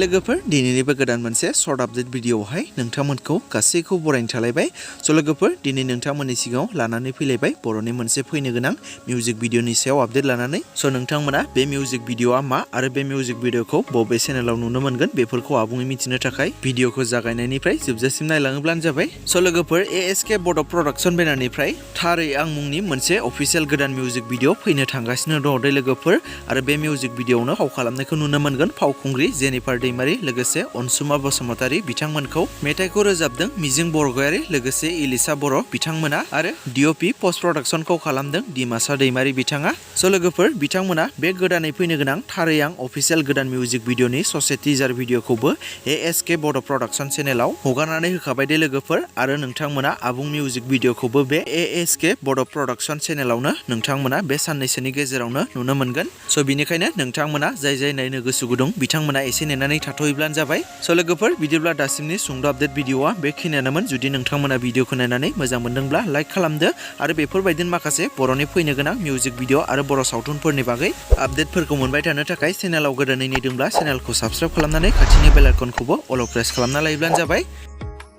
लोगोफोर दिनैनिबो गोदान मोनसे शर्ट आपडेट भिडिअआवहाय नोंथांमोनखौ गासैखौ बरायनो थालायबाय। लोगोफोर दिनै नोंथांमोननि सिगाङाव लानानै फैलायबाय बर'नि मोनसे फैनो गोनां मिउजिक भिडिअनि सायाव आपडेट लानानै। नोंथांमोना बे मिउजिक भिडिअआ मा आरो बे मिउजिक भिडिअखौ बबे चेनेलाव नुनो मोनगोन बेफोरखौ आबुङै मिथिनो थाखाय भिडिअखौ जागायनायनिफ्राय जोबजासिम नायलाङोब्लानो जाबाय। लोगोफोर ASK बड' प्रडाक्शन बेनारनिफ्राय थारै आं मुंनि मोनसे अफिसियेल गोदान मिउजिक भिडिअ फैनो थांगासिनो दङ दे लोगोफोर। आरो बे मिउजिक भिडिअआवनो फाव खालामनायखौ नुनो मोनगोन फावखुंग्रि जेनिफार दैमारि लोगोसे अनसुमा बसुमतारी बिथांमोनखौ। मेथाइखौ रोजाबदों मिजिं बरगयारी लोगोसे इलिसा बर' बिथांमोना आरो DOP पस्ट प्रडाक्शनखौ खालामदों दिमासा दैमारि बिथाङा। लोगोफोर बिथांमोना बे गोदानै फैनो गोनां थारै आं अफिसियेल गोदान मिउजिक भिडिअनि ससे टिजार भिडिअखौबो ASK बड' प्रडाक्शन चेनेलाव हगारनानै होखाबाय दे लोगोफोर। आरो नोंथांमोना आबुं मिउजिक भिडिअखौबो बे ASK बड' प्रडाक्शन चेनेलावनो नोंथांमोना बे साननैसोनि गेजेरावनो नुनो मोनगोन। बिनिखायनो नोंथांमोना जाय नायनो गोसो गुदुं बिथांमोना एसे नेनानै थाथ'योब्लानो जाबाय। लोगोफोर बिदिब्ला दासिमनि सुंद' आपडेट भिडिअआ बेखिनियानोमोन। जुदि नोंथांमोना भिडिअखौ नायनानै मोजां मोनदोंब्ला लाइक खालामदो आरो बेफोरबायदिनो माखासे बर'नि फैनो गोनां मिउजिक भिडिअ आरो बर' सावथुनफोरनि बागै आपडेटफोरखौ मोनबाय थानो थाखाय चेनेलाव गोदानै नेदोंब्ला चेनेलखौ साबस्क्राइब खालामनानै खाथिनि बेल आइकनखौबो अल प्रेस खालामना लायोब्लानो जाबाय।